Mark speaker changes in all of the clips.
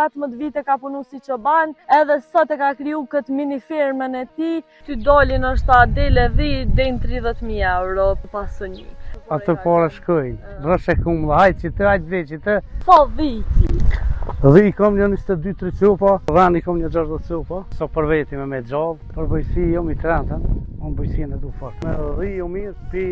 Speaker 1: 18 vite ka punu si çoban, edhe sot e ka kriju këtë mini firmën e tij, ty dalin është dele dhi deri në 30.000 euro pasuni.
Speaker 2: Ato pare shkojnë, rrëshe kum dhe hajtë që të, hajtë dhe që të.
Speaker 1: Sa dhi ki?
Speaker 2: Dhi i kom një 22-3 copa, dhen i kom një 60 copa. Sa për veti me me gjallë, për bujqësi jo mi trentën, unë bujqësinë e du fort. Me dhi jo mirë, pi,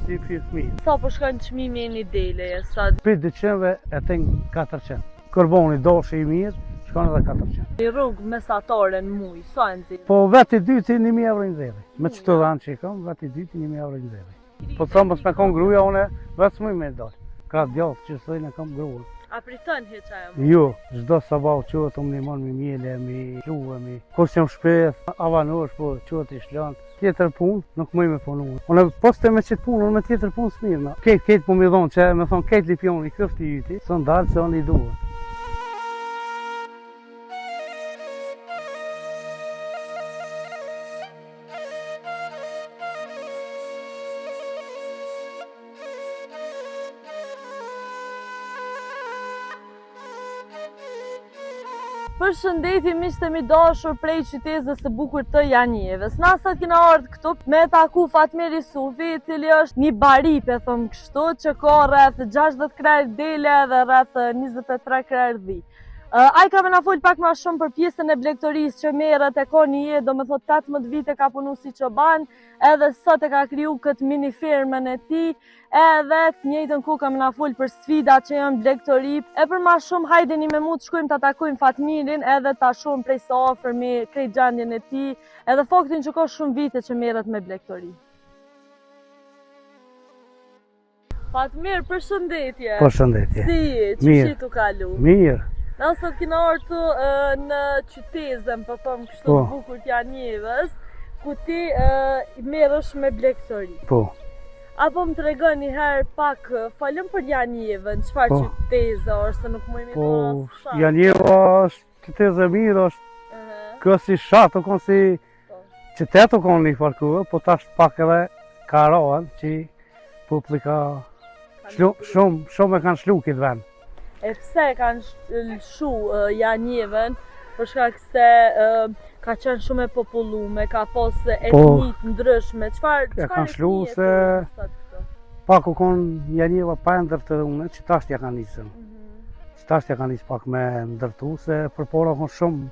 Speaker 2: si pi fëmijë.
Speaker 1: Sa po shkon çmimi i një deleje sot?
Speaker 2: Pi 200 e te 400. Kurbani dashi i mirë, shkon edhe 400.
Speaker 1: Një rrogë mesatare në muj, sa e nxjerr?
Speaker 2: Po vetë i dyti 1000 euro i nxjerri. Me qëto dhanë që i kam, vetë i dyti 1000 euro i nxjerri. Po të mos me kon gruja, une vetë s'muj me dalë. Krah djathtë që thëjnë e kam gruën.
Speaker 1: A priton hiç ajo më?
Speaker 2: Jo, çdo sabah çohet më ndihmon mi mjele, mi lue, mi... Kur s'jam shpejt, avanush, po çohet i shlon. Tjetër punë, nuk muj me punu. Unë po s'te me qitë punë, unë me tjetër punë s'mirë. Kejt, kejt po mi dhonë, që me thonë kejt Lipjoni, këfti yti, s'on dalë se unë i duhet.
Speaker 1: Përshëndetje miqtë e mi dashur prej qytezës së bukur të Janjevës. Na sot kena ardhë këtu me taku Fatmir Isufi, i cili është një bari, pe thom kështu, që ka rreth 60 krerë dele dhe rreth 23 krerë dhi. Ai ka me na fol pak ma shumë për pjesën e blegtorisë që merret e ka një jetë, do me thotë 18 vite ka punu si çoban, edhe sot e ka kriju këtë mini firmën e tij, Edhe të njëjtën kohë ka me na fol për sfidat që janë blegtori. E për ma shumë hajdeni me mu të shkojmë ta takojmë Fatmirin edhe ta shohim prej së afërmi krejt gjendjen e tij, edhe faktin që ka shumë vite që merret me blegtori. Fatmir, përshëndetje.
Speaker 2: Përshëndetje.
Speaker 1: Si je? Qysh je tu kalu?
Speaker 2: Mirë.
Speaker 1: Na sot kena ardhë në qytezën, po thom kështu po. të bukur të Janjevës, ku ti merresh me blegtori.
Speaker 2: Po.
Speaker 1: A po më tregon një herë pak, folëm për Janjevën, çfarë po. qyteze është, se nuk mujmë
Speaker 2: po, të Janjeva është qytezë e mirë, është uh -huh. kjo si fshat, o konë si po. qytet o konë një farë kohë, po tash pak edhe ka ranë, që populli ka shlu, shumë, shumë e kanë shlu këtë vend.
Speaker 1: E pse e kanë lëshu Janjevën, për shkak se ka qenë shumë e popullume, ka pas po, etni të ndryshme, çfarë
Speaker 2: çfarë e kanë lëshu se pak u kon Janjeva pa e ndërtume, që tash ja kanë nisën. Mm -hmm. Që tash ja kanë nisë pak me ndërtu, se përpara u kon shumë,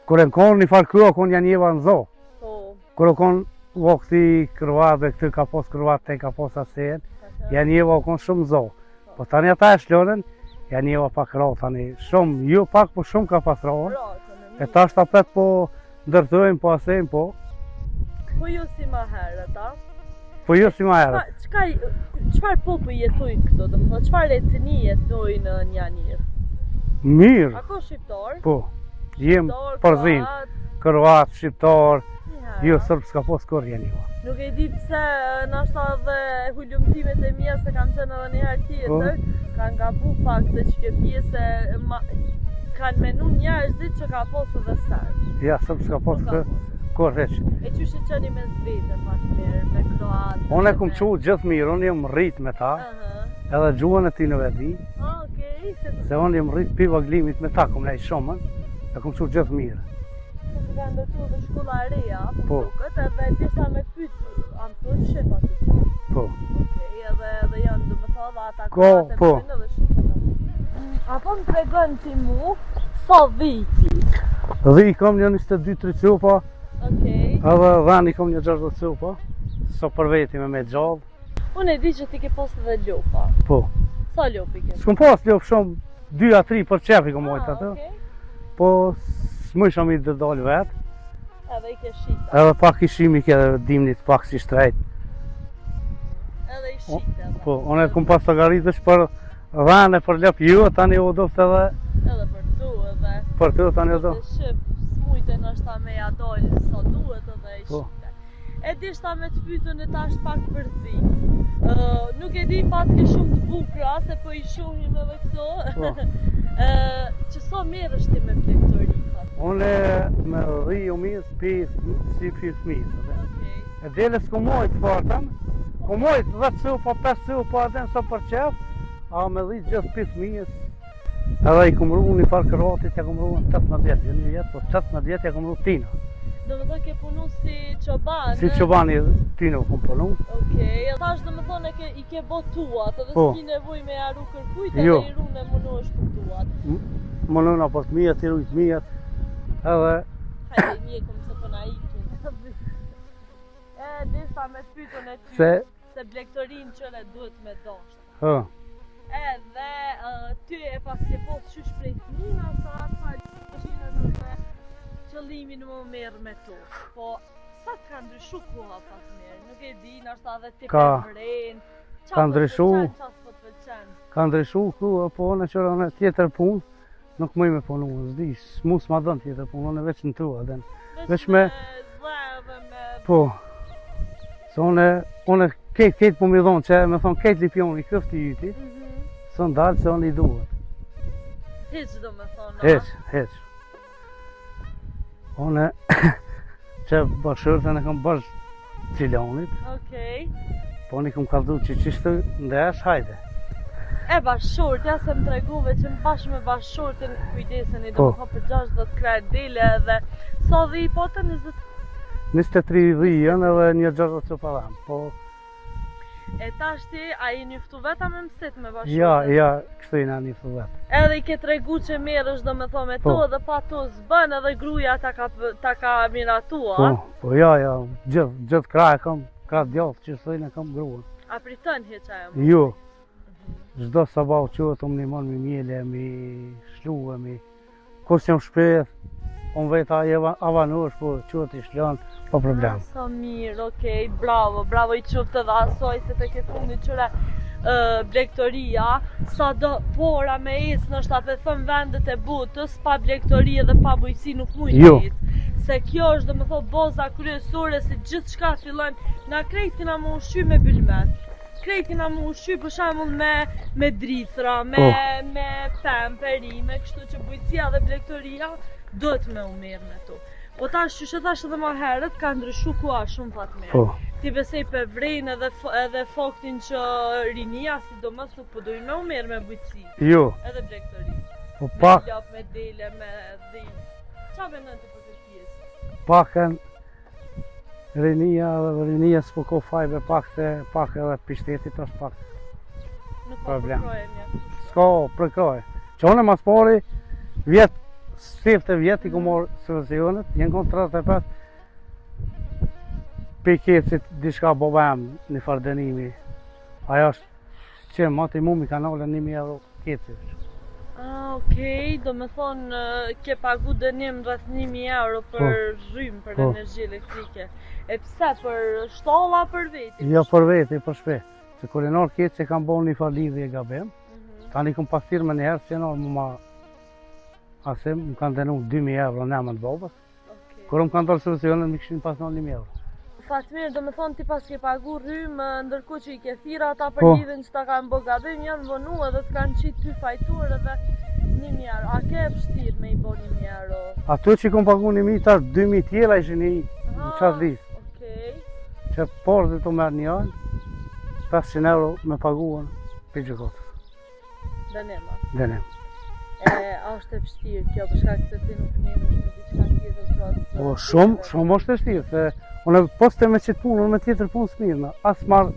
Speaker 2: kur e konë një farë kohë, u kon Janjeva në zo.
Speaker 1: Po.
Speaker 2: Kur u kon vakti kroatëve, këtë ka pas kroatë, te ka pas asen, Janjeva u kon shumë zo. Po tani ata e shlonën, Janjeva pak ra tani, shumë, jo pak, po shumë ka pas ra. E tash apet po ndërtojnë, po asejnë, po.
Speaker 1: Po jo si ma herët, a?
Speaker 2: Po jo si ma herët.
Speaker 1: Çka, çfarë popull jetojnë këtu, domethënë, çfarë etni jetojnë në Janjevë?
Speaker 2: Mirë.
Speaker 1: A ka shqiptar?
Speaker 2: Po, jem përzim, kroat, shqiptar, jo sërb s'ka pos kurrë Janjeva.
Speaker 1: Nuk e di pse, nashta edhe hulumtimet e mia se kam qenë edhe një herë tjetër, po. kanë gabu pak te qikjo pjesë, ma, kanë menu njerëzit që ka pos edhe
Speaker 2: serb. Ja, serb s'ka pos këtë, kurrë hiç.
Speaker 1: E qysh e çoni mes vete, Fatmir, me kroatë?
Speaker 2: Unë e kum çu gjithë mirë, unë jam rrit me ta, edhe gjuhën e tyne e di.
Speaker 1: Ah, okej.
Speaker 2: Se unë jam rrit pi voglimit me ta, kum nejt shumë, e kum çu gjithë mirë.
Speaker 1: Po ka ndërtu edhe shkolla e reja, po,
Speaker 2: po.
Speaker 1: duket, edhe deshta me pyt, a mësojnë shqip aty?
Speaker 2: Po.
Speaker 1: Okej, edhe, edhe janë, domethonë, edhe ata
Speaker 2: Ko, po.
Speaker 1: edhe shqip. A po më tregon ti mu, sa dhi ki?
Speaker 2: Dhi i kam një 22-3 copa,
Speaker 1: Okej.
Speaker 2: edhe dhen i kam një 60 copa, sa për veti me me gjallë.
Speaker 1: Unë e di që ti ke pas edhe lopa.
Speaker 2: Po.
Speaker 1: Sa lopë i ke?
Speaker 2: S'kom pas lopë shumë, 2 a 3 për qef i kom majtë
Speaker 1: Ah,
Speaker 2: ato.
Speaker 1: okej.
Speaker 2: Po, s'mujsha mi të dalë vetë.
Speaker 1: Edhe i ke shita.
Speaker 2: Edhe pak i shimi ke edhe dimnit pak si shtrejt.
Speaker 1: Edhe i shite.
Speaker 2: Po, unë e kum pas llogarit për dhen e për lopë jo, tani u doftë edhe...
Speaker 1: Edhe për tu edhe...
Speaker 2: Për tu tani u
Speaker 1: doftë. Dhe shqip, s'mujte nashta me ja dalë sa duhet edhe i
Speaker 2: po.
Speaker 1: shite. E deshta me të pytën e tash pak për dhitë. nuk e di pas ke shumë të bukura, se po i shohim edhe këto.
Speaker 2: Po.
Speaker 1: që sa merresh ti me blegtori?
Speaker 2: Unë me dhi u mirë pi, si pi fëmijës.
Speaker 1: Okej.
Speaker 2: E dele s'kom majt fartën, kom majt 10 copa, 5 copa, edhe sa për qef, a me dhi gjithë pi fëmijës. Edhe i kom ru një farë kroatit, ja kom ru në 18 vjet, jo një vjet, po 18 vjet ja kom ru tina.
Speaker 1: Do me thonë ke punu si çoban?
Speaker 2: Si çoban i tina kom punu.
Speaker 1: Okej, okay. tash do me thonë ke, i ke bo tuat, edhe po. s'ki nevojë me ja ru kërkujt, edhe jo. i ru në munohesh për
Speaker 2: tuat. Munona për të mijat, i rujt mijat, edhe...
Speaker 1: Hajde, mjekum se po na ikin. E, deshta me pytën e ty, se, se blegtorinë qëre duhet me dashtë.
Speaker 2: Hë.
Speaker 1: Edhe uh, ty e paske po qysh prej fëmina sa atë dëshirën dhe qëllimin me u merr me to. Po sa të ka ndryshu koha Fatmir, nuk e di, nashta edhe ti
Speaker 2: ka,
Speaker 1: pe vren.
Speaker 2: Ka ndryshu.
Speaker 1: Qa s'po të pëlqen?
Speaker 2: Ka ndryshu koha, po unë qëra në tjetër punë, nuk muj me punu, s'di, mu s'ma don tjetër punë, unë veç në tua, den.
Speaker 1: Veç me... Dhe edhe me...
Speaker 2: Po, se unë, unë kejt, kejt po m'i dhonë, që me thonë kejt Lipjoni, këfti yti, mm -hmm. s'un dalë se unë i duhet.
Speaker 1: Hiq do me thonë,
Speaker 2: Hiq, hiq. Unë, që bashkëshorten e kam bash Gjilanit.
Speaker 1: Okej.
Speaker 2: Po unë i kom kallzu që qishtu ndesh, hajde.
Speaker 1: E bashkëshortja se më tregove që më bashkë me bashkëshortin kujdeseni do
Speaker 2: Po.
Speaker 1: më thonë për 60 krerë dele edhe sa dhi po të 20
Speaker 2: 23 dhi janë edhe një 60 copa dhen. Po,
Speaker 1: E tash ti, a je njoftu vetë me mësit me bashkëshortin?
Speaker 2: ja, ja, kështu jena njoftu vetë.
Speaker 1: Edhe i ke tregu që merresh do me thonë me
Speaker 2: Po.
Speaker 1: to edhe pa to s'bën edhe gruja ta ka, ta ka miratua.
Speaker 2: Po, po, ja, ja, gjithë, gjithë krah e kam, krah djathtë që thojnë e kam gruan.
Speaker 1: A priton hiq ajo? më?
Speaker 2: Jo, çdo sabah çohet, më ndihmon mi mjele, mi shlu, mi... Kur s'jam shpi, unë veta avanush, po çohet i shlon, pa problem.
Speaker 1: Ah, sa mirë, okej, bravo, bravo i qoftë edhe asaj se tek e fundit qëre blegtoria, sa do pora me ecë, nështë pe thëm vendet e botës, pa blegtori edhe pa bujqësi nuk mujnë
Speaker 2: Jo.
Speaker 1: me ecë. Se kjo është do me thonë baza kryesore se gjithçka fillon, na krejt kena me ushqy me bylmet. Krejt kena me ushqy për shembull me me drithra, me
Speaker 2: Po.
Speaker 1: me pemë, perime, kështu që bujqësia dhe blegtoria duhet me u merr me to. Po tash, qysh e thash edhe ma herët, ka ndryshu koha shumë Fatmir.
Speaker 2: Po,
Speaker 1: Ti besoj pe vren edhe edhe faktin që rinia sidomos nuk po dojnë me u merr me bujqësi,
Speaker 2: jo,
Speaker 1: edhe blegtori.
Speaker 2: po
Speaker 1: Me
Speaker 2: pak,
Speaker 1: lop, me dele, me dhi. Qa mendon ti për këtë pjesë?
Speaker 2: pakën rinia edhe rinia s'po ka faj be pak se pak edhe pi shtetit është pak
Speaker 1: Nuk ka
Speaker 2: Problem.
Speaker 1: përkrahje mjaftueshme.
Speaker 2: s'ka përkrahje. Që unë mas pari vjet, sifte vjet i ku marrë subvencionet, jenë konë 35 Pi KEDS-it diçka baba jam një farë dënimi. Ajo është që mati mu mi ka nalë 1000 euro KEDS-it.
Speaker 1: Ah, okej, do me thonë eh, ke pagu dënim rreth 1000 euro për rrymë, për
Speaker 2: Po.
Speaker 1: energji elektrike. E pse për shtalla për veti?
Speaker 2: Jo për veti, për shpi. Se kur e nërë KEDS-i kam bo një farë lidhje gabim,
Speaker 1: Mhm.
Speaker 2: tani kom pastir me njëherë, si e nërë më ma asim, më kanë dënu 2000 euro në emër të babës.
Speaker 1: Okej.
Speaker 2: Kur më kanë dalë subvencionet, më kishin pas nalë 1000 euro.
Speaker 1: Fatmir, do me thonë ti pas ke pagu rrymë, ndërkohë që i ke thirra ata për
Speaker 2: Po.
Speaker 1: lidhjen që ta kanë bo gabim, janë vonu edhe të kanë qitë ty fajtur edhe 1000 euro. A ke vështirë me i bo 1000 euro?
Speaker 2: Ato që kom pagu 1000, tash 2000 tjera ishin i në
Speaker 1: Ah,
Speaker 2: qatë listë.
Speaker 1: Okej.
Speaker 2: Që porë të merë një anë, 500 euro me paguan për gjykatës.
Speaker 1: Dënima.
Speaker 2: Dënim.
Speaker 1: E, a është e vështirë kjo për shkak se ti nuk merresh me diçka tjetër pra të
Speaker 2: Po shumë, shumë është e vështirë, se unë poste me qitë punë, unë me tjetër punë s'mirë, as marr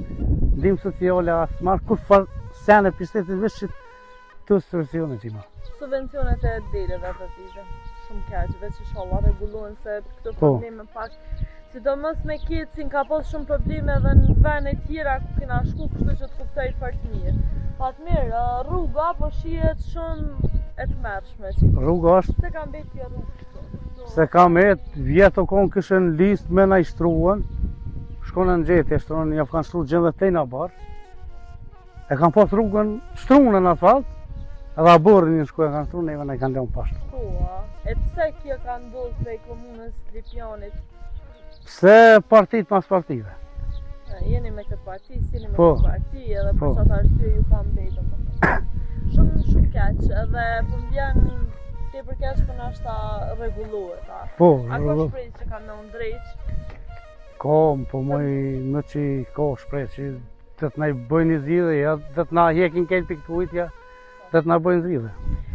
Speaker 2: ndihmë sociale, as marr kurrfar sene për shtetit veç që të subvencione që i marr.
Speaker 1: Subvencionet e deleve dhe dhive. Shumë keq, veç inshallah rregullohen se këto
Speaker 2: Po.
Speaker 1: probleme pak Sidomos me KEDS-in ka pas shumë probleme edhe në vende tjera ku kena shku, kështu që të kuptoj fort mirë. Fatmir, ë, rruga po shihet shumë e tmerrshme që
Speaker 2: Rruga është
Speaker 1: Se ka mbet kjo rrugë këtu? Këtu-
Speaker 2: se ka met, vjet o konë këshën list me na i shtruan, shkon në gjetje, shtruan, ja kanë shtru gjendë te na bar. E kanë pas rrugën shtruan në asfalt, edhe a burrin një shku e kanë shtru, neve na i kanë lënë pa shtru.
Speaker 1: Po, a? E pse kjo ka ndodhur prej komunës së Lipjanit?
Speaker 2: Pse partit mas partive?
Speaker 1: E, Jeni me këtë parti, s'jeni me
Speaker 2: Po.
Speaker 1: këtë parti, edhe për
Speaker 2: Po.
Speaker 1: qatë arsye ju ka mbet, domethënë. Shumë shumë keq, edhe po më vjen tepër keq po nashta rregullohet, a.
Speaker 2: Po,
Speaker 1: A ka
Speaker 2: rrugë-
Speaker 1: shpresë që ka me u ndreq?
Speaker 2: Ka, po moj më që ka shpresë që do të na i bëjnë një zgjidhje, ja, do të na hjekin këtë pikë ja. Dhe të na bëjnë zgjidhje.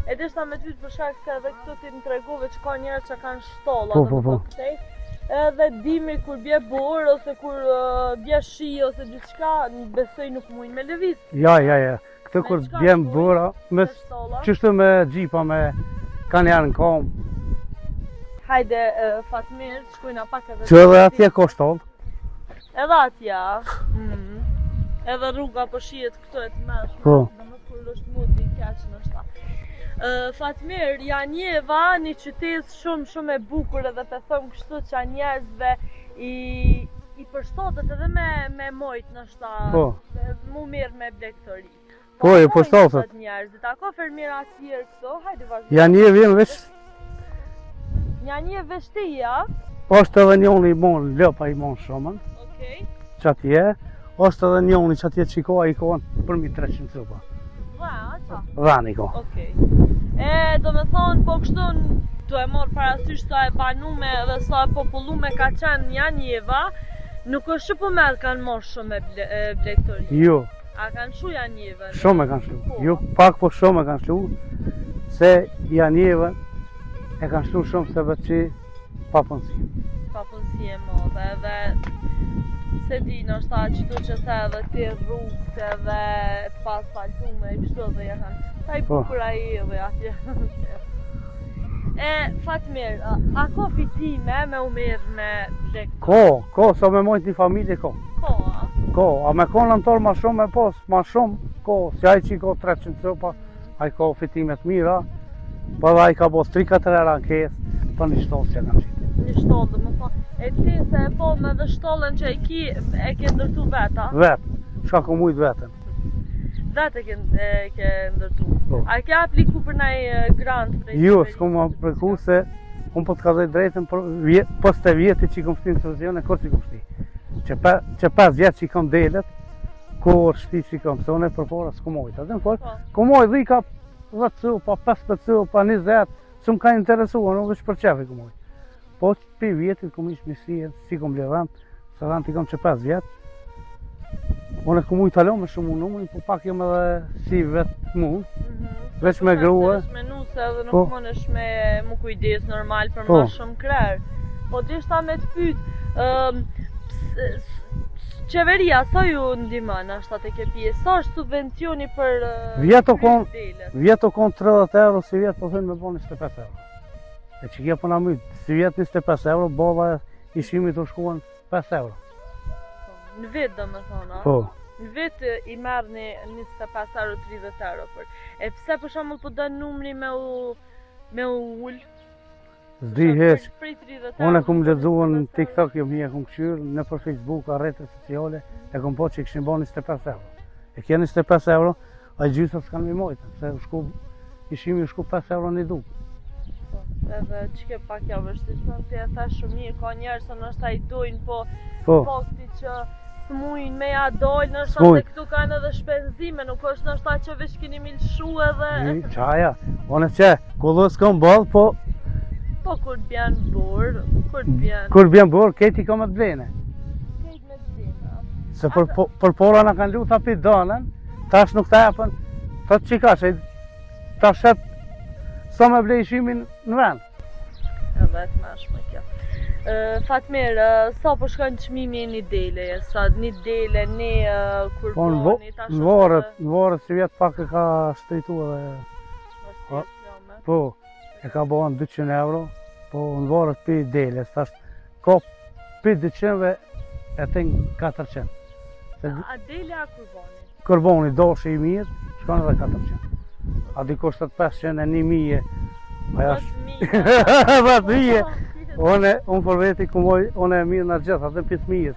Speaker 1: E deshta me të pyet për shkak se edhe këtu ti më tregove që ka njerëz që kanë shtolla,
Speaker 2: Po,
Speaker 1: do
Speaker 2: po,
Speaker 1: të
Speaker 2: po.
Speaker 1: thotë këtej. Edhe dimri kur bje borë ose kur uh, bje shi ose diçka, në besoj nuk mujnë me lëviz
Speaker 2: Ja, ja, ja. Këtë
Speaker 1: Me
Speaker 2: kur
Speaker 1: çka
Speaker 2: bjem
Speaker 1: shkojnë?
Speaker 2: bora, me
Speaker 1: me shtolla.
Speaker 2: qështu me gjipa, me kanë janë në kom.
Speaker 1: Hajde uh, Fatmir, të shkojna pak edhe.
Speaker 2: Që edhe atje ka shtollë.
Speaker 1: Edhe atje. a? Mm. Edhe rruga po shihet këtu e të mëshme.
Speaker 2: Po.
Speaker 1: Domethënë kur është moti i keq ndoshta. Ë, Fatmir, Janjeva, një qytet shumë shumë e bukur edhe të them kështu që njerëzve i i përshtatet edhe me me mojt ndoshta.
Speaker 2: Po.
Speaker 1: Mu mirë me blegtori.
Speaker 2: Po, i
Speaker 1: a ka
Speaker 2: përshtatet.
Speaker 1: sot Njerëzit, a ka fermera tjerë këto? Hajde vazhdo.
Speaker 2: Janjevë jem veç,
Speaker 1: Janjevë veç ti, ja?
Speaker 2: është edhe njoni i mon, lëpa i mon shumën,
Speaker 1: Okej.
Speaker 2: që atje, është edhe njoni që atje që i ka, i ka për mi 300 copa.
Speaker 1: Dha, a qa?
Speaker 2: Dhan i ka.
Speaker 1: Okej. E, do me thonë, po kështu n- tu e marrë parasysh sa e banume dhe sa e popullume ka qenë Janjeva, nuk është që po merr kanë marrë shumë e ble, e blegtori.
Speaker 2: Jo,
Speaker 1: A kanë shu Janjevën?
Speaker 2: shumë e kanë shlu.
Speaker 1: Po.
Speaker 2: Jo pak, po shumë e kanë shlu, se Janjevën e kanë shlu shumë se vetë që pa punësi.
Speaker 1: Papunësi e madhe edhe se di, ndoshta qëtu që the edhe ti rrugët edhe të pa asfaltume e kështu edhe ja kanë. Sa i
Speaker 2: Po.
Speaker 1: bukur ai edhe atje. E, Fatmir, a, a ka fitime me u merr me blegtori?
Speaker 2: Ko, ko, sa me mojt një familje ko.
Speaker 1: Ko, a?
Speaker 2: Ko, a me konë anëtor ma shumë me pos, ma shumë, ko, si ai që i ka 300 copa, ai ka fitime të mira, po edhe ai ka bo 3-4 herë ankesë, për një shtollë që e kanë qitë.
Speaker 1: Një shtollë, do më thonë, e ti se e po me dhe shtollën që e ki, e ke ndërtu vetë, a?
Speaker 2: Vetë, shka ku mujt vetën.
Speaker 1: Vetë e ke, e ke ndërtu.
Speaker 2: Po.
Speaker 1: A ke apliku për naj e, grant prej
Speaker 2: Jo,
Speaker 1: qeverisë
Speaker 2: s'kom
Speaker 1: ose
Speaker 2: apliku
Speaker 1: diçka?
Speaker 2: se unë po të kallzoj drejtën, për vjet, pos të vjetit që i kom shti në institucione, kur si kom shti. Që, pe, që 5 vjet që i kom delet, kur shti që i kom, se unë e përpara s'kom mojt. Atë në fort,
Speaker 1: Po.
Speaker 2: kom mojt dhika 10 copa, 15 copa, 20, s'm ka interesuar, unë veç për qef i kom mojt. Po pi vjetit kom ish misi, si kom ble dhënd, se dhënd i kom që 5 vjet. Unë e kom mujt alo me shumë numrin, po pak jam edhe si vetë mu.
Speaker 1: Mhm.
Speaker 2: Veç
Speaker 1: Se
Speaker 2: me
Speaker 1: po
Speaker 2: grua.
Speaker 1: Veç me nuse edhe nuk
Speaker 2: Po.
Speaker 1: mundesh me mu kujdes normal për
Speaker 2: Po.
Speaker 1: ma shumë krer. Po dishta me të pyet, ëm, ps- s- qeveria sa ju ndihmon ashtu te ke pjesë? Sa është subvencioni për ë,
Speaker 2: Vjet o kon-
Speaker 1: delet?
Speaker 2: Vjet o kon 30 euro, si vjet po thënë me bo 25 euro. E që kjo po na myt, si vjet 25 euro, bolla i shimit u shkuan 5 euro.
Speaker 1: Po, Në vit do me thonë, a?
Speaker 2: Po,
Speaker 1: Në vit e, i merrni 25 euro, 30 euro për. E pse për shembull po don numri me u me u ul?
Speaker 2: s'di hiç.
Speaker 1: Prej 30 euro.
Speaker 2: Unë e kum lexuar në
Speaker 1: 25 euro.
Speaker 2: TikTok, jo mi e kum kqyr, në për Facebook, a rrjetet sociale, e kum po që i kishin bo 25 euro. E kje 25 euro, ai gjysa s'kan mi mojtë, se u shku, i shimi u shku 5 euro një duk.
Speaker 1: Po, Edhe që ke pak ja vështirë, ti e thash shumë mirë, ka njerëz që ndoshta i dojnë, po
Speaker 2: Po,
Speaker 1: fakti që s'mujnë me ja dojnë, ndoshta
Speaker 2: S'mujnë.
Speaker 1: se këtu kanë edhe shpenzime, nuk është ndoshta që veç keni mi lëshu edhe,
Speaker 2: i, qaja, unë që, kullës s'kom boll, po
Speaker 1: po kur t'bjen burr, kur t'bjen
Speaker 2: kur bjen borë, keti ka me të blene.
Speaker 1: krejt me të blena.
Speaker 2: Se për, po, për pora na kanë luta pi donën, tash nuk ta japën, thot që ka, se ta shet sa me blej shimin në vend.
Speaker 1: Edhe të mëshme kjo. Ë, Fatmir, ë, sa po shkon çmimi i një deleje? Sa një dele, një ë,
Speaker 2: Po në vo-
Speaker 1: kurbani, tash
Speaker 2: në
Speaker 1: është
Speaker 2: varet,
Speaker 1: edhe
Speaker 2: në varet si vjet pak e ka shtritu edhe,
Speaker 1: vështirë islame.
Speaker 2: po, e ka bo në 200 euro, po në varet pi deles, tash ka pi 200 e të 400. Se
Speaker 1: A dele a kurbani?
Speaker 2: kurbani dashi i mirë, shkon edhe 400. A dikush thot 500 e 1000, ajo është
Speaker 1: 10.000.
Speaker 2: 10.000. Unë, unë për veti ku moj, unë e mirë në gjithë, atë në pjesë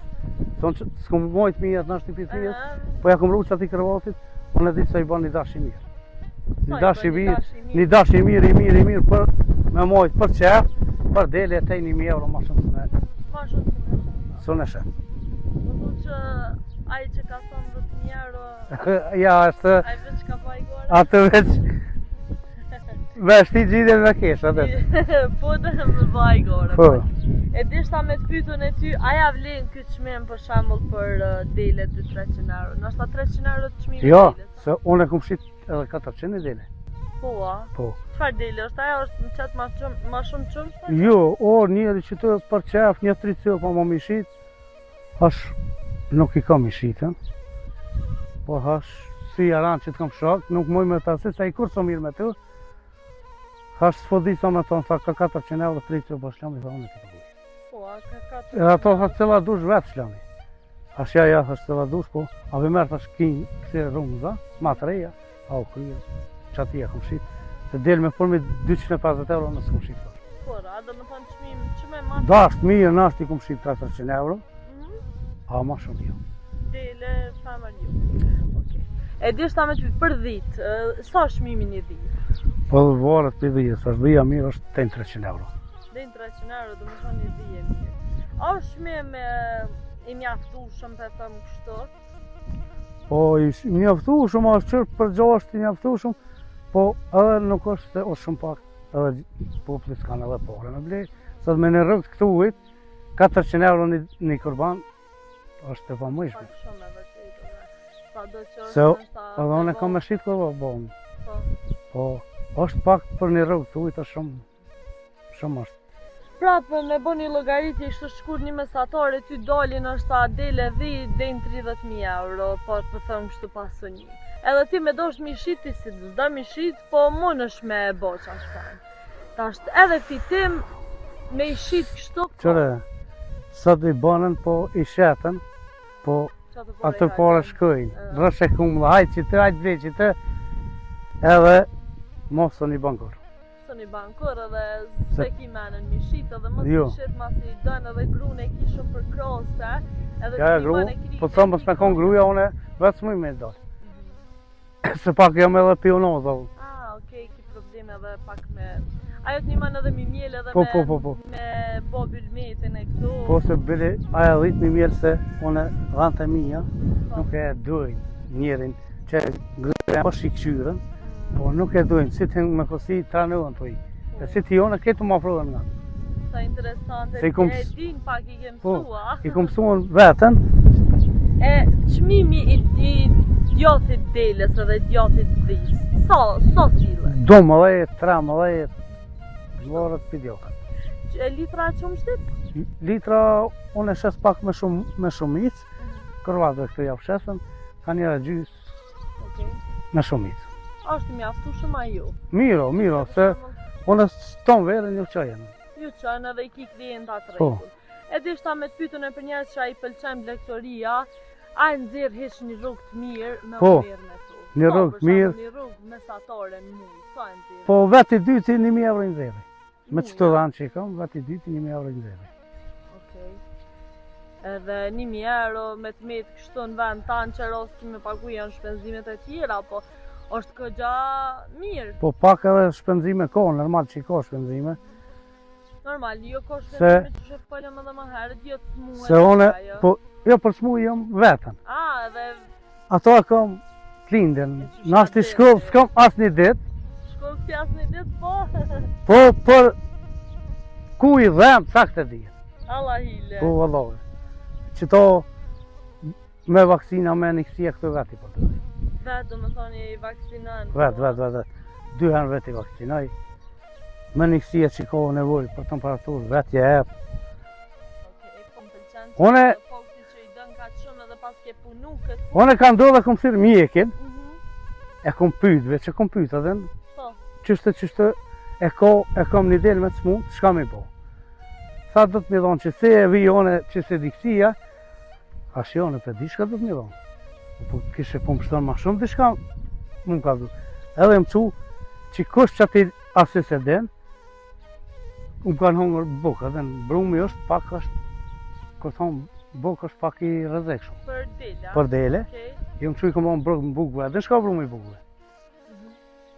Speaker 2: Se unë që- s'kum mojt mijët, në është një pjesë mijës, po ja kum rruq aty krevatit, unë e di se i bën një dash i mirë. Një dash i mirë, një dash i mirë, i mirë, i mirë për me mojt për qef, për dele e tej 1000 euro ma shumë se ne,
Speaker 1: Ma shumë se me shumë.
Speaker 2: se unë e shet.
Speaker 1: Do thotë që ai që ka thënë 10.000 euro,
Speaker 2: Ja, është
Speaker 1: ai veç ka pa i gore.
Speaker 2: atë veç me shti gjidhjen me kesh, atë.
Speaker 1: po dhe me ba i gore.
Speaker 2: Po.
Speaker 1: E dishta me të pyetun e ty, a ja vlen ky çmim për shembull për uh, dele 2-300 euro? Ndoshta 300 euro të çmimi
Speaker 2: Jo,
Speaker 1: i deles.
Speaker 2: se unë e kum shit edhe 400 një dele.
Speaker 1: Po, a?
Speaker 2: Po.
Speaker 1: Çfarë dele është? Ajo është në qatë ma shumë, ma shumë qumësht?
Speaker 2: Jo, o, njeri që të për qef, një tri copa ma mi shit, hash, nuk i kam i shitën, po hash, si jaran që të kam shok, nuk muj me ta se, sa i kur së mirë me të, hash s'po di sa me thonë, sa ka 400 euro, tri copa shlami, tha unë e të përguj.
Speaker 1: Po, a ka 400
Speaker 2: Edhe ato tha cila dush vetë shlami. Hash ja, ja, thash cila dush, po, a vi merë thash kin kësi rrumëza, ma të reja, a u krye, që ati e kom shit, se del me përmi 250 euro në s'kom shit.
Speaker 1: Po, a do me thonë çmim, që me ma...
Speaker 2: Dasht mirë, nasht i kom shit 400 euro,
Speaker 1: Mhm.
Speaker 2: a ma shumë jo.
Speaker 1: Dele, femër jo. Okej. E dishta me të për dhitë, sa është çmimi një dhi?
Speaker 2: Po dhe varet për dhije, sa është dhija mirë është 300 euro.
Speaker 1: Dhe në 300 euro, do me thonë një dhi e mirë. A është çmim e, i mjaftueshëm, po e them kështu?
Speaker 2: Po i mjaftueshëm, është qërë për gjashtë i mjaftueshëm, po edhe nuk është se është shumë pak, edhe populli s'kanë edhe pare me ble. Sot me një rrugë të këtuit, 400 euro një, një kurban, është e pamujshme.
Speaker 1: Pak shumë e vërtetë. edhe. Sa do që është,
Speaker 2: Se
Speaker 1: ndoshta
Speaker 2: Edhe unë e kam me shit kurban, po,
Speaker 1: Po.
Speaker 2: po është pak për një rrugë të ujit, është shumë, shumë është.
Speaker 1: Prapë me bo një llogaritje kështu shkurt një mesatare ty dalin është a dele dhi deri në 30.000 euro, po po them kështu pasuni. Edhe ti me dosh mi shit ti si s'do mi shit, po mundesh me e bo qatë sen. Tash edhe fitim me i shit kështu. po,
Speaker 2: Qëre, sot i banën, po i shetën, po
Speaker 1: qato pare
Speaker 2: ato
Speaker 1: i
Speaker 2: pare
Speaker 1: hajnë.
Speaker 2: shkojnë.
Speaker 1: Ë.
Speaker 2: Rrëshe kumlla, hajt që të, hajt ble që të, edhe mos të një bankur.
Speaker 1: Së një bankur edhe
Speaker 2: Se-
Speaker 1: se ki menën mi shit edhe mos
Speaker 2: Jo.
Speaker 1: i shit masi i dën edhe grun e ki shumë për krose edhe
Speaker 2: Ja, ja,
Speaker 1: ti
Speaker 2: gru,
Speaker 1: bën e kri-
Speaker 2: po të mos me kon gruja, une vetë s'muj me dalë. Se pak jam edhe pionoza.
Speaker 1: Ah, okej, ki problem edhe pak me... Ajo të njëman edhe mi mjel edhe
Speaker 2: Po,
Speaker 1: me,
Speaker 2: po, po, po.
Speaker 1: me bo bylmetin e këtu.
Speaker 2: Po se bile, aja dhit mi mjelë se une dhënë e mija,
Speaker 1: Po.
Speaker 2: nuk e dojnë njerin që gruja është i kqyrën, po nuk e dojnë, si të me kosi tranohen të i.
Speaker 1: Po.
Speaker 2: E si të jone, këtë më afrohen nga.
Speaker 1: Sa interesante,
Speaker 2: Se i kom
Speaker 1: e
Speaker 2: s-
Speaker 1: din pak i kem
Speaker 2: Po.
Speaker 1: mësua.
Speaker 2: I kom mësuan vetën,
Speaker 1: E çmimi i, i djathit deles edhe djathit dhis, sa, sa sillet?
Speaker 2: 12, 13, varet për djathët.
Speaker 1: E litra qumshtit?
Speaker 2: Litra, unë e shes pak me shumë me shumicë, kërvatëve këtu ja shesën, ka njëra gjysë
Speaker 1: Okej.
Speaker 2: me shumicë.
Speaker 1: Është i mjaftueshëm a jo?
Speaker 2: Miro, miro, se unë ston verën ju qajën.
Speaker 1: Ju qenë edhe i ki klienta të
Speaker 2: Po.
Speaker 1: rregull. E dishta me të pyetën e për njerëz që ai pëlqen blegtoria, a e nxjerr hiç një rrugë të mirë me
Speaker 2: Po,
Speaker 1: u merr me to.
Speaker 2: një
Speaker 1: Sa,
Speaker 2: rrugë
Speaker 1: për
Speaker 2: të mirë.
Speaker 1: shembull, Një rrugë mesatare në muj, sa e nxjerr?
Speaker 2: Po vetë i dyti 1000 euro i nxjerri. Me
Speaker 1: Muj,
Speaker 2: qëto
Speaker 1: a?
Speaker 2: dhanë që i kam, vetë i dyti 1000 euro i nxjerri.
Speaker 1: Okej. Edhe 1000 euro me të met kështu në vend tanë që rosti me pagu janë shpenzimet e tjera, po është këgja mirë.
Speaker 2: Po pak edhe shpenzime ka, normal që i ka shpenzime,
Speaker 1: Normal, jo ka
Speaker 2: Se-
Speaker 1: shpenzime që shef folëm edhe më herët, jo të smuhet.
Speaker 2: se une,
Speaker 1: ajo.
Speaker 2: po, jo për smu jam vetën.
Speaker 1: A, edhe
Speaker 2: Ato e kam të lindjen,
Speaker 1: E qysh
Speaker 2: në ashtë i
Speaker 1: ka
Speaker 2: shkollë,
Speaker 1: deri?
Speaker 2: s'kam asë një ditë,
Speaker 1: shkollë s'ke asnjë ditë, po.
Speaker 2: po për ku i dhem, sakt e di.
Speaker 1: Allah hile.
Speaker 2: Po vallahi. Që to me vaksina, me një kësia këto veti po të.
Speaker 1: Vetë, do më thoni, i vaksinon.
Speaker 2: Vet, vet, vet, vet. Dy herë veti vaksinoj. Me një kësia që ka nevojë për temperaturë, vet je jep.
Speaker 1: Okej, po më pëlqen që
Speaker 2: Une-
Speaker 1: fakti që i dën kaq shumë edhe pas ke punu këtë.
Speaker 2: Unë e kam ndodhë e kom thirrë mjekin,
Speaker 1: Mhm.
Speaker 2: e kom pyet, veç e kom pyet edhe
Speaker 1: Po.
Speaker 2: qështë qështë e ka e kam një del me të smut, çka mi bo? Tha do të mi dhonë që se e vi one që se diksia, Thash jo, në pe di çka do të mi dhonë. Po kishe po më shton ma shumë diçka, mu më ka du. Edhe më cu, që kush që ati asë se den, unë kanë hongër bukë, edhe në brumi është pak është, kur thonë, bukë është pak i rrezikshëm.
Speaker 1: Për dele.
Speaker 2: Për dele,
Speaker 1: Okej.
Speaker 2: jo më cu i kom dhonë bruk në bukë, edhe shka brumi i bukëve.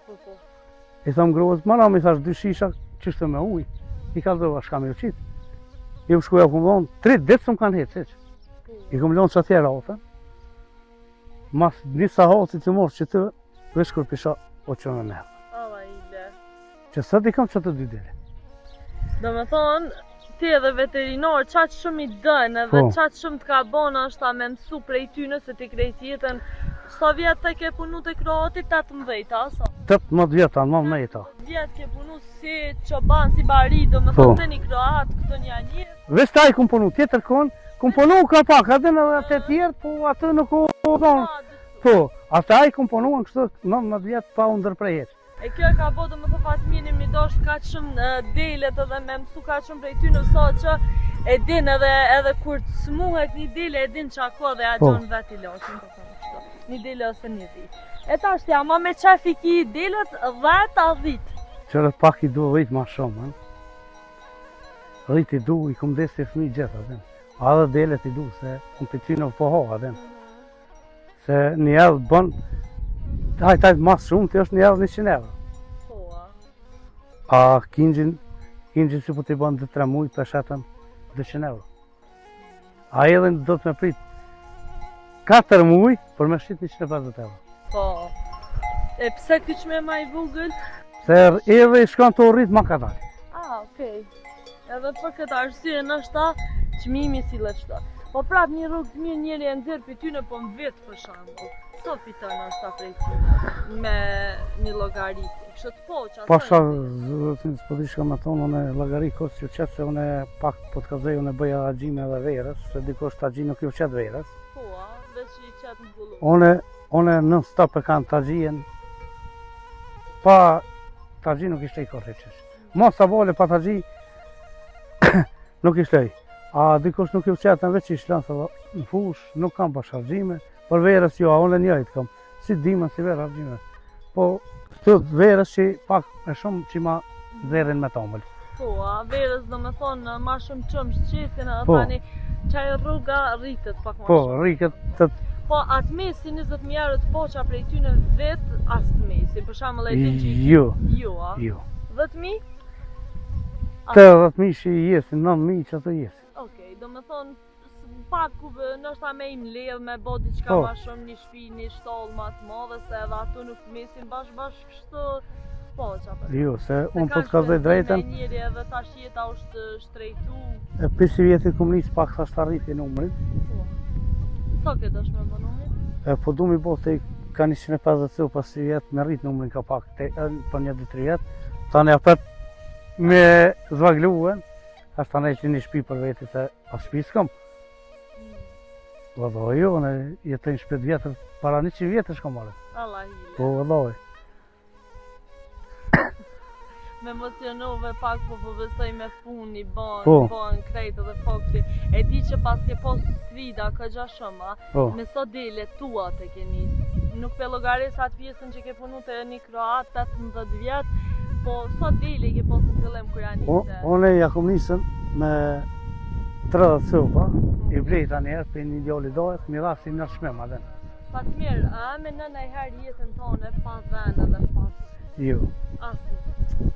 Speaker 1: Po, po.
Speaker 2: I tham gruas, ma mi thash dy shisha qështë me ujë. I kallzova shka me u qit. I më shkuja kom dhonë, tri ditë s'm kanë hecë, hiç.
Speaker 1: Po.
Speaker 2: I kom lonë që atje ratën. Mas një sahati të morë që të veç kur pisha o që me merë.
Speaker 1: Allah ile.
Speaker 2: Që sot i kam që të dy dele.
Speaker 1: Do me thonë, ti edhe veterinar, qaq shumë i dën edhe
Speaker 2: Po.
Speaker 1: qaq shumë të ka bon është ta me mësu prej ty nëse ti krejt jetën. Sa vjet të ke punu te kroati? 18, a sa?
Speaker 2: 18 vjet, a 19.
Speaker 1: Vjet ke punu si çoban, si bari, do me
Speaker 2: Po.
Speaker 1: thonë te një kroat, këtu në Janjevë.
Speaker 2: Veç te ai kum punu, tjetër kon, kum punu ka pak, edhe në të tjerë, po atë nuk u thonë. Po, ata ai kum punu në kështu 19 vjet pa u ndërpre hiç.
Speaker 1: E kjo e ka bo do me thonë Fatmirin mi dosht kaq shumë delet edhe me mësu kaq shumë prej tyne sa që e din edhe edhe kur të smuhet një dele e din ça ka dhe ja po. gjon vetë ilaçin po them kështu. Një dele ose një dhi. E tash ti ama me qef i ki delet 10 a 10.
Speaker 2: Qyre pak i du 10 ma shumë, ëh. Dhit i du, i kom deh si fëmijë gjithë, atë. A edhe delet i du, se unë prej tyne po ha, atë. Se një edh bën, hajt hajt ma shumë, të është një edh 100 euro.
Speaker 1: Po, a?
Speaker 2: A kingjin, kingjin si po t'i bën 2-3 muj, pe shetëm 200 euro. A edhe do të me prit 4 muj për me shit 150 euro.
Speaker 1: Po, e pse ky çmim ma i vogël?
Speaker 2: Se edhe i shkon tu u rrit ma kadal.
Speaker 1: Ah, okej. Edhe për këtë arsye ndoshta çmimi sillet kështu. Po prap një rrogë të mirë njeri e nxjerr prej tyne po në vit për shembull. Sa fiton ndoshta prej tyne me një llogaritje. Kështu të
Speaker 2: po që Po sa zotin s'po di çka me thonë unë llogari kot s'ju qet se unë pak po të kallzoj unë bëj agime edhe verës, se dikush tagji nuk ju qet verës.
Speaker 1: Po, a, veç i qet në
Speaker 2: kullu. Unë unë non stop e kam tagjien. Pa tagji nuk ishte i korrë Mos ta bole pa tagji nuk i shloj. A dikush nuk ju qet në veç i shlon se në fush, nuk kam bash harxhime, për verës jo, a unë njëjtë kam, si dimën, si verë harxhime. Po, këtu verës që pak e shumë që ma nxjerrin me
Speaker 1: tomël. Po, a verës do me thonë ma shumë qumësht qesin edhe po. tani qajo rruga rritet pak ma
Speaker 2: po, shumë. Po, rritet
Speaker 1: të... Po, atë mesi 20.000 euro të poqa prej ty në vit, as të mesi, për shembull e din që...
Speaker 2: Jo,
Speaker 1: jo, a?
Speaker 2: Jo.
Speaker 1: 10.000?
Speaker 2: Të 10.000 që i jesin, 9.000 që të
Speaker 1: jesin. Okej, do me thonë, pak ku ndoshta me i mledh, me bo diçka po. ma shumë një shpi, një shtollë ma të madhe, se edhe ato nuk të mesin bash bash kështu po, qa
Speaker 2: për. Jo, se unë po të kallzoj drejtën.
Speaker 1: Me njeri edhe tash jeta është shtrejtu.
Speaker 2: E prej sivjetit kum nis pak thash ta rriti numrin.
Speaker 1: Po. Sa ke dash me bo numrin?
Speaker 2: E po du mi bo te ka 150 copa sivjet me rrit numrin ka pak te, për një 2-3 vjet. Tani apet me zvagluen, Tash tani që një shpi për veti se as shpi s'kam. Vëllai, jo, unë jetoj në shpi të vjetër, para 100 vjetësh kam marrë.
Speaker 1: Allah hile.
Speaker 2: Po, vëllai.
Speaker 1: Me emocionove pak, po po besoj me punë, i bon, po. bon, krejt edhe fakti. E di që pas ke pas sfida, ka gja shumë, a? Po. Me sa dele tua të ke nis. Nuk pe llogaris atë pjesën që ke punu te një kroat 18 vjet, po sa dele ke pas në fillim kur ja
Speaker 2: nise? Unë ja kom nisën me 30 copa, i blejta njëherë prej një djali dojës, mi dha si në çmim atë.
Speaker 1: Fatmir, a e menon najherë jetën tone pa dhen edhe pa
Speaker 2: Jo.
Speaker 1: Asnjë.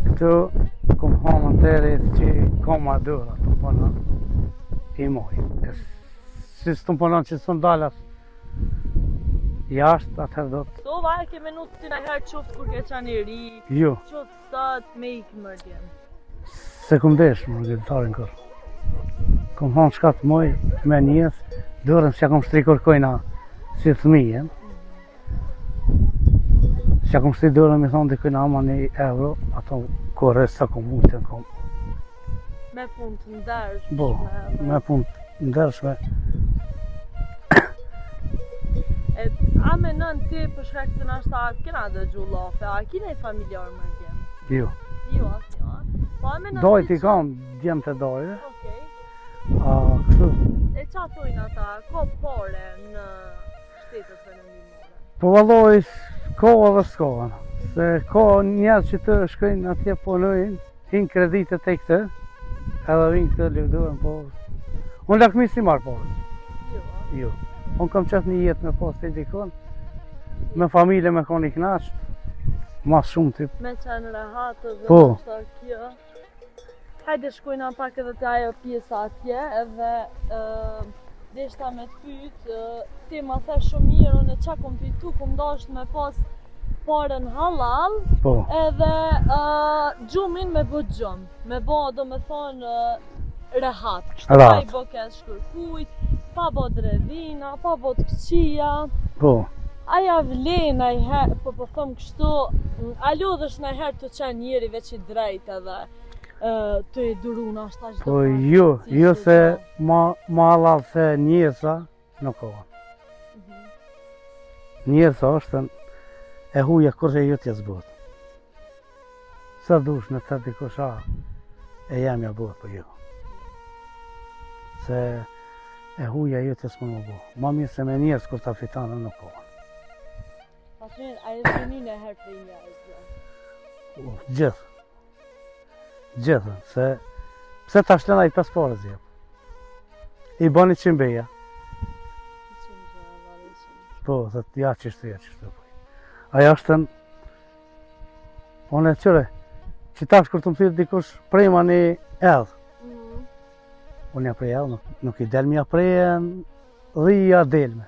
Speaker 2: Këtu kom hanë në tere që kom ma dora, të po në i moj. E si s'të po në që s'të ndalas jashtë, atëherë do
Speaker 1: të... Sova e ke menu ti najherë qoftë kur ke qenë i ri,
Speaker 2: jo.
Speaker 1: qoftë sot me ikë mërgim.
Speaker 2: S'e kom desh mërgimtarin kurrë. Kom hanë çka të moj me njes, dorën s'ja kom shtri kërkojna si fëmijën. S'ja kom shtri dorën me thonë dikujna ama një euro, ato kore sa kom mujtë kom.
Speaker 1: Me punë të ndershme.
Speaker 2: Po, me punë të ndershme.
Speaker 1: E, a menon ti për shkak se nashta kena dëgju llafe, a ki naj familjar mërgim?
Speaker 2: Jo.
Speaker 1: Jo, asnjë, a?
Speaker 2: Po a menon Dajt i kam, djemt e dajve.
Speaker 1: Okej.
Speaker 2: A, kështu.
Speaker 1: E qa thojnë ata, ka pare në shtetet perëndimore?
Speaker 2: Po vallai, ka edhe s'ka. Se ka njerëz që të shkojnë atje punojnë, hinë kreditë te këtë, edhe vinë këtë lëvdohen, po... Unë lakmi s'i marr pare.
Speaker 1: Jo.
Speaker 2: Jo. Unë kam qef një jetë me pas të dikon, me familje me konë i knaqt, ma shumë
Speaker 1: tip. Me qenë rehat dhe
Speaker 2: po.
Speaker 1: kjo. Hajde shkojna pak edhe te ajo pjesa atje edhe uh, deshta me të pyet, uh, ti ma the shumë mirë, unë qa kom fitu, kom dasht me pas paren hallall,
Speaker 2: po.
Speaker 1: edhe uh, gjumin me bo gjumë, me bo do me thonë uh, rehat, kështu
Speaker 2: pa
Speaker 1: i bo keq kërkujt. pa bo dredhina, pa bo të këqija.
Speaker 2: Po.
Speaker 1: A ja vlen najherë, po po thom kështu, a lodhesh najherë tu qenë njeri veç i drejt edhe tu e duru nashta çdo
Speaker 2: Po jo, jo se ma, ma hallall se njerëza nuk ka. Mm Njerëza është e huja kurrë e jotja s'bohet. Sa dush në të dikush a e jemja bëhet po jo. Se e huja jotja s'mun me bo. Ma mirë se me njerëz kur ta fiton nuk ka.
Speaker 1: Fatmir, a je zhgënjy najherë prej njerëzve?
Speaker 2: Gjithë. Gjithë, se pse ta shlën ai pas pare zjep. I bani qimbeja. Po, thot, ja qështu, ja qështu. Po. Aja është në Unë e qyre, që tash kur të më thirë dikush prema një edhë. Mm. Unë ja prej edhe, nuk, nuk i del me ja prej dhe ja del me.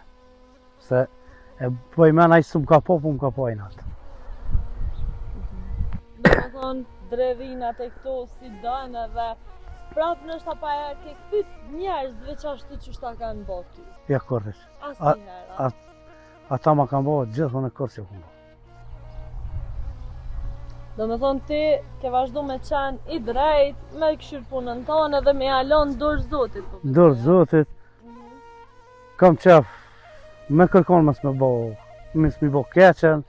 Speaker 2: Se e bëj men ai s'më ka po, po më ka po inat.
Speaker 1: Do me thonë, dredhinat e këto si dënë edhe prapë ndoshta pa e ke kthy njerëzve që ashtu që shta kanë bo ty.
Speaker 2: Ja kurrë.
Speaker 1: Asnjëherë.
Speaker 2: Ata ma kanë bo gjithë unë kurrë s'e kom bo.
Speaker 1: Do me thonë ti ke vazhdu me qenë i drejt, me këshyrë punën tonë edhe me ja lon n'dorë zotit.
Speaker 2: Po n'dorë zotit, mhm. kam qef me kërkon mos me bo, mos me bo keqen,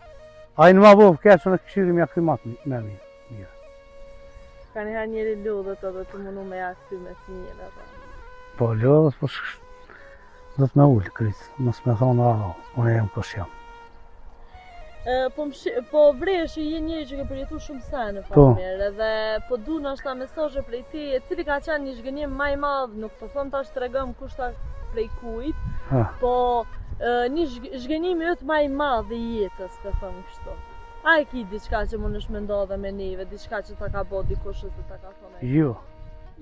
Speaker 2: ai në ma bo keqen e këshyri me ja kthy ma të me mirë.
Speaker 1: Ka njëherë njeri lodhet edhe tu mundu me ja kthy me të mirë edhe.
Speaker 2: Po lodhet, po shkë, Do të me ulë kryt, mos me thonë, a, unë jam kush jam.
Speaker 1: Po, po vrej që je njeri që ke përjetu shumë sene, po. Fatmir, edhe po du ndoshta mesazhe prej teje, cili ka qenë një zhgënjim ma i madh, nuk po thom tash tregom kush ta prej kujt, ha. po një zhgënjim yt ma i madh i jetës, të thom kështu. A e ki diçka që mundesh me nda dhe me neve, diçka që ta ka bo dikush ose ta ka
Speaker 2: thonë? Jo.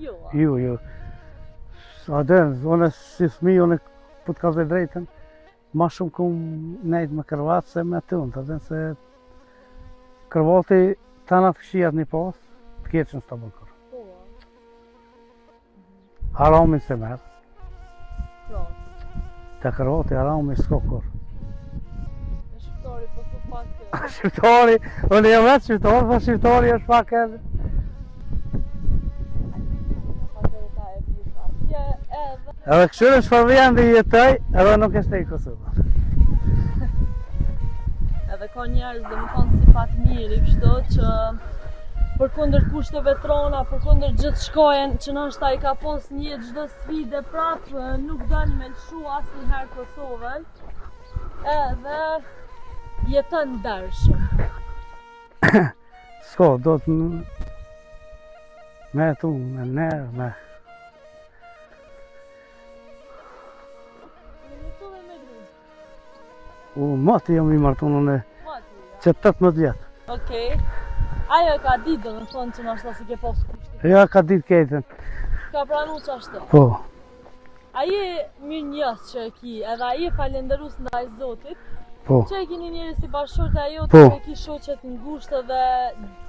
Speaker 1: Jo.
Speaker 2: Jo, jo. Sa dhe, unë si fëmijë, unë po të kallzoj drejtën, ma shumë kum nejt me kërvat se me tënë, të dhe se kërvati tana të këqijat një pas, të keqen s'ta bën kurrë. Po. Haramin s'e merr.
Speaker 1: Po.
Speaker 2: Te kërvati harami s'ka
Speaker 1: kurrë. Shqiptari po thu pak...
Speaker 2: Shqiptari, unë jam vetë shqiptar, po shqiptari është pak edhe... Edhe këshyre çfarë vjen dhe jetoj, edhe nuk e shtej
Speaker 1: Kosovën. Edhe ka njerëz domethonë si Fatmiri kështu që përkundër kushteve t'rona, përkundër gjithçkaje që ndoshta i ka pos një çdo sfide prap, nuk don me lëshu asnjëherë Kosovën. Edhe jeton ndershëm.
Speaker 2: S'ka, do të me tu, me ner, me... U, mati jam i martun unë që 18 vjetë.
Speaker 1: Okej. Ajo e ka ditë, domethonë që ndoshta s'i ke pas kushtet.
Speaker 2: Jo, ka ditë krejtën.
Speaker 1: Ka pranu qashtu.
Speaker 2: Po.
Speaker 1: A je mirënjohës që e ki, edhe a je falenderus ndaj Zotit,
Speaker 2: po.
Speaker 1: që e ki një njeri si bashkëshorte ajo po. që e ki shoqe të ngushtë dhe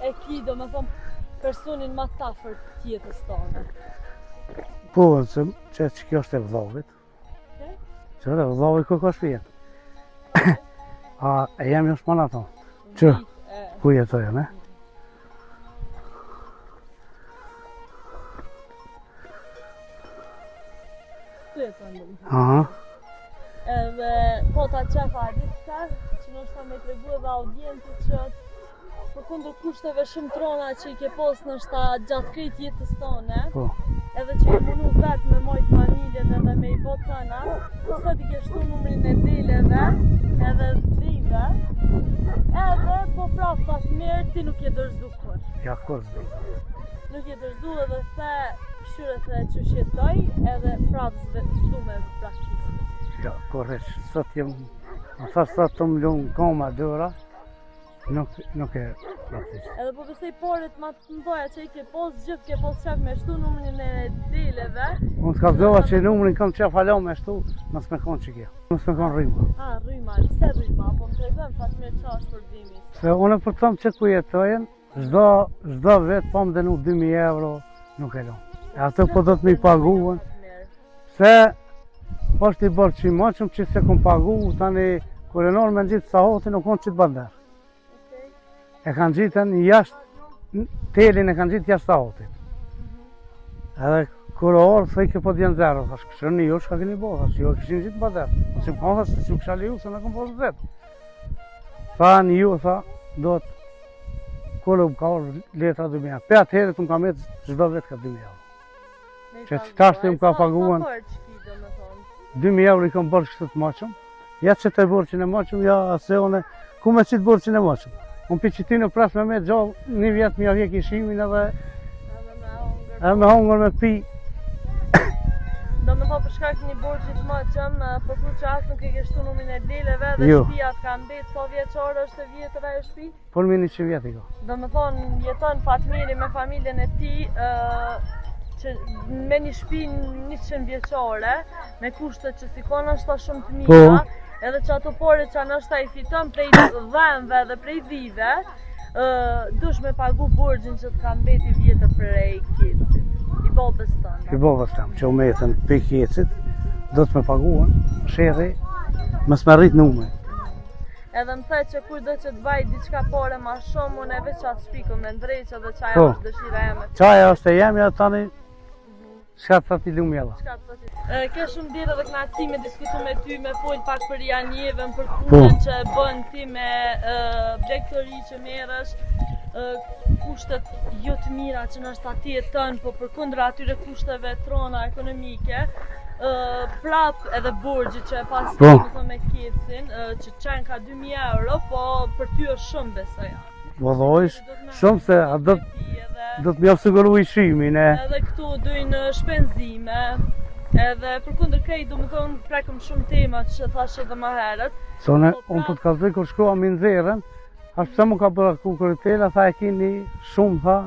Speaker 1: e ki, domethonë, personin ma të afërt të jetës tane.
Speaker 2: Po, se që, që kjo është e vllavit. Që e vllavit ku ka shpijën. A, e jemi është mana tonë. Që, ku jetojë, ne?
Speaker 1: Aha. Edhe po ta qef a di pse, që ndoshta me tregu edhe audiencës që përkundër kushteve shumë t'rona që i ke pos ndoshta gjatë krejt jetës tone,
Speaker 2: po.
Speaker 1: edhe që je munu vetë me majt familjen edhe me i bo tëna, sot i ke shtu numrin e deleve edhe dhive, edhe po prapë Fatmir ti nuk je dorëzu
Speaker 2: kurrë. Ja, kurrë s'dorëzu.
Speaker 1: Nuk je dorëzu edhe the, këshyre the qysh jetoj, edhe prapë s'du me braktis.
Speaker 2: Ja, kurrë, sot jem, më thash sot të më lunë koma dora, nuk, nuk e
Speaker 1: braktis. Edhe po besoj paret ma të mëdhaja që i ke pos, gjithë ke pos qef me shtu numrin e deleve.
Speaker 2: Unë të kallzova që numrin kam qef hala me shtu, mos me konë që kjo. Mos me konë
Speaker 1: rryma. A, rryma, pse rryma? Po më tregon Fatmir qa është problemi.
Speaker 2: Se unë po t'thom që ku jetojnë, çdo, çdo vit po më dënu 2000 euro, nuk e lon. E ato po do të m'i paguhen, se. Është i borxh i moçëm që s'e kom pagu, tani kur e norë me ngjitë sahatin, nuk konë qitë bander. E kanë ngjitën jashtë, telin e kanë ngjitë jashtë sahatit. Edhe kur o orë, thë i ke po t'jenë zero, thash, kështu një ju, shka keni bo, thash, ju e kishin ngjitë bander. Po si më konë, thash, si më kisha leju, se në kom po zetë. Tha një ju, tha, do të, kur u ka orë letra 2.000 euro. Pe atëherë të më ka metë çdo vjet ka 2.000 euro. Që që tash të më ka paguan. 2.000 euro i kam borxh kështu të moçëm. Ja që të borxhin e moçëm, ja ase one, ku me qitë borxhin e moçëm. Unë pi qëty në pres me me gjallë, një vjet m'ja hjek ishimin edhe edhe me hongër me pi.
Speaker 1: Do me thonë për shkak një borxhi të moçëm, po thu që as nuk e ke shtu numrin e deleve dhe jo. shtëpia të ka mbet sa vjeçare është e vjetër ajo shtëpi?
Speaker 2: Por mi 100 vjet i
Speaker 1: ka. Do me thonë jeton Fatmiri me familjen e tij, që me një shtëpi 100 vjeçare, me kushte që s'i ka ndoshta shumë të mira, po. edhe që ato pare që ndoshta i fiton prej dhenve dhe prej dhive, dush me pagu borxhin që të ka mbet i vjetër prej kecit, i babës
Speaker 2: tënd. I babës tënd, që u metën prej kecit, do të me paguan, sherri, mos me rrit numrin.
Speaker 1: Edhe më the që kur do që të vaj diçka pare ma shumë, unë e veç atë shpi kom me ndreq edhe qajo po. është dëshira
Speaker 2: jeme. Qajo është e jemja tani, Çka të thotë i lumi
Speaker 1: Allah? Çka të thotë? Ke shumë nder edhe kënaqësi me diskutu me ty, me fol pak për Janjevën, për po. punën që e bën ti me blegtori që merresh, kushtet jo të mira që ndoshta ti jeton, po përkundër atyre kushteve t'rona ekonomike, prap edhe borxhi që e pas po. me me kecin, që qenë ka 2000 euro, po për ty është shumë besoj.
Speaker 2: Po dhojsh, shumë se a do do të më jap siguru ishimin
Speaker 1: e. Edhe këtu dojnë shpenzime. Edhe përkundër krejt, do me thonë, prekëm shumë tema që thash edhe ma herët.
Speaker 2: Se unë, po, unë po të kallzoj kur shkova mi nxjerrën, as pse më ka bërë ku kërëtela, tha e kini shumë, tha,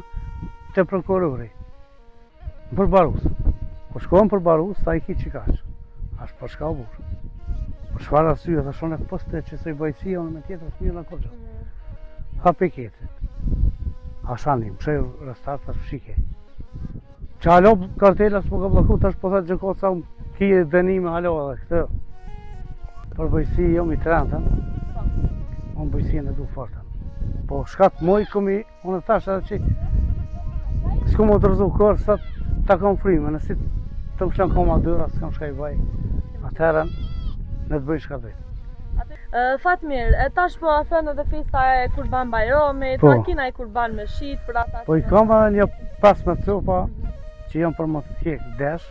Speaker 2: te prokurori. Në përbarus. Kur shkova në përbarus, tha i ki qikaq. Ashtë për shka u burë. Për çfarë arsye, tha shone poste që së i bajësia, unë me tjetër s'mirë në kurgjë. Mm. Tha pe ketit. Ashani, më shej restart, thash shike. Që alo kartela s'po ka blloku, tash po tha gjykata sa unë kije dënime alo edhe këtë. Për bujqësi jo mi trentën, po. unë bujqësinë e du fortën. Po shka të moj këmi Unë thash edhe që s'kom u dorëzu kurrë, sa ta kom frymën, nësi të më shlon koma dyra, s'kam shka i bëj, atëherën, në të bëj shka bëj.
Speaker 1: Fatmir, e tash po afron edhe festa e Kurban Bajramit, po. a kina i kurban me shit për
Speaker 2: ata Po i kam edhe një 15 copa që janë për më të hjek desh,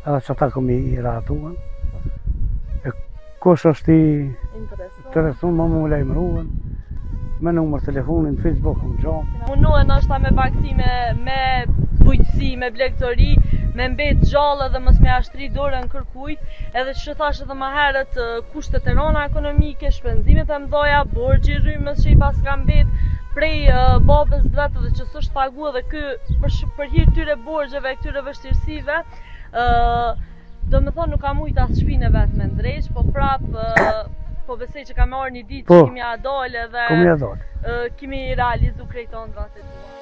Speaker 2: edhe që ata kom i rahatuan. E kush është i interesun, më më lajmëruan, me numër telefonin, në Facebook, në
Speaker 1: gjo. Munuen ndoshta me bagëti me, me bujqësi, me blegtori, me mbet gjallë edhe mos me ja shtri dorën kërkujt, edhe që thash edhe ma herët, kushtet e rona ekonomike, shpenzimet e mdhaja, borxhi i rrymës që i paska mbet prej babës vet edhe që s'është pagu edhe ky për, për hir këtyre borxheve, këtyre vështirësive, ë do me thonë nuk ka mujt as shpinë e vet me ndreq, po prap po besoj që ka me ardh një ditë po, që kemi ja dalë edhe
Speaker 2: kemi ja dalë.
Speaker 1: Kemi realizu krejt ëndrrat e tua.